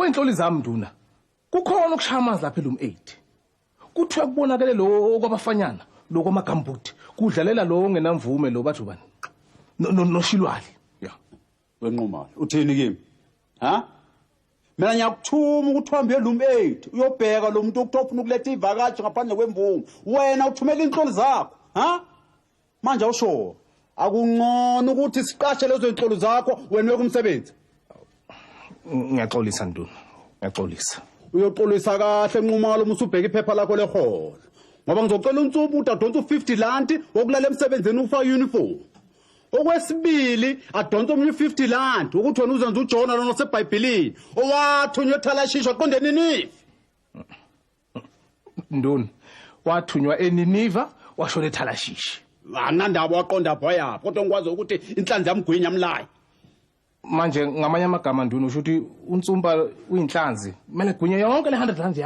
Ngokwey'nhloli zami nduna, kukhona okushaya amanzi lapha eloom 8. Kuthiwa kubonakele lo kwabafanyana, lo kwamagambuti, kudlalela lo ongenamvume lo bathi ubani? Noshilwali. Ya. Wenqumalo, uthini kimi? Ha? Mina ngiyakuthuma ukuthi uhambe eloom 8 uyobheka lo muntu okuthiwa ufuna ukuletha ivakashi ngaphandle kwemvume. Wena uthumela inhloli zakho, ha? Manje awusho akungcono ukuthi siqashe lezo zinhloli zakho wena uye kumsebenzi. Ngiyaxolisa nduna. Ngiyaxolisa. Uyoxolisa kahle Nqumalo uma usubheka iphepha lakho leholo. Ngoba ngizocela uNtsumbu ukuthi adonse u50 rand wokulala emsebenzini ufaka uniform. Okwesibili adonse omunye u50 rand ukuthi wena uzenza uJona lona oseBhayibhelini owathunywa eThalashisha aqonde Ninive. Nduna, wathunywa eNiniva washona eThalashishi. Anandaba waqonda bhoya kodwa ngikwazi ukuthi inhlanzi yamgwinya mlayi. Manje ngamanye amagama nduna usho ukuthi uNtsumpa uyinhlanzi, kumele gwinye yonke le 100 rand yami.